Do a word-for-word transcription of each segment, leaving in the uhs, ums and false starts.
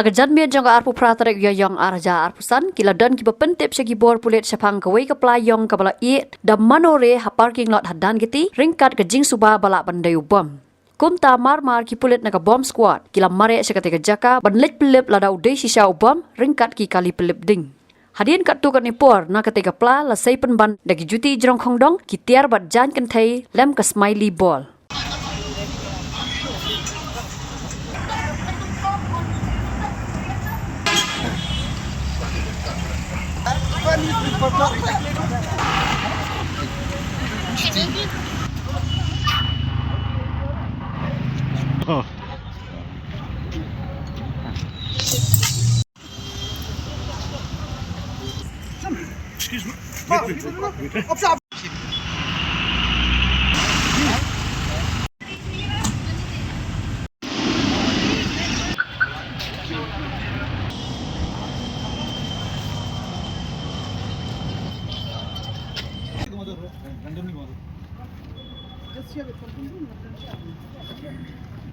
Ha ka janmiet jong ka arphew phra tarik Ïaïong ar hajar arphew san, ki la don kiba pyntip sha ki bor pulit shaphang kawei ka pla ïong kaba la ïeh da mano re ha parking lot ha Dhankheti, ryngkat ka jingsuba ba lah ban dei u bom. Kumta mar mar ki pulit na ka bomb squad ki la mareh sha katei ka jaka ban leit pyllip lada u dei shisha u bom ryngkat ki kali pyllip ding. Hadien katto katne por na katei ka pla la sei pynban da ki juti jrong khongdong, ki tiar bad jaiñ kynthei lem ka smiley ball.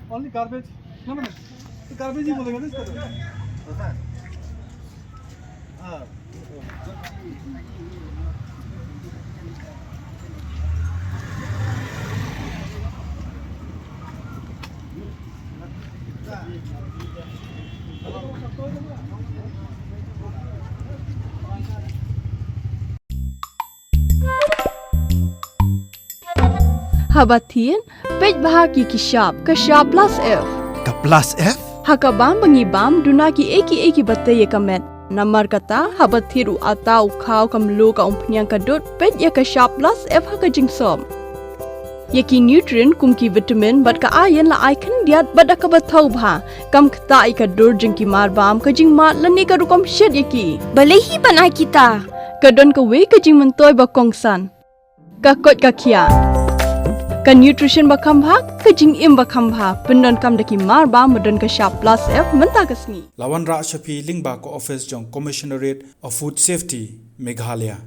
Only garbage. No, no, no. तो garbage ही बोलेगा ना इसका तो। हाँ। Haba thied, peit bha ki ki shap, ka shap plus F. Ka plus F? Ha ka bam ba ngi bam, duna ki ei ki ei kiba tei ïa ka met. Namar kata, haba thied u atta, u khaw, ka mluh, ka umphniang, ka dud, peit ïa ka shap plus F ha ka jingsop. Ïa ki nutrient kum ki vitamin bad ka iron la ai khyndiat bad da kaba thaw bha, kam ktah ïa ka dur jong ki mar bam, ka jingmad lane ka rukom shet ïa ki. Balei hi ban ai kita? Ka don kawei ka jingmyntoi ba kongsan. Ka koit ka khiah. Ka nutrition ba kham bha, ka jingim ba kham bha, pyndonkam da ki mar bam ba don ka shap plus F mynta ka sngi. La wanrah sha phi lyngba ka office jong Commissionerate of Food Safety, Meghalaya.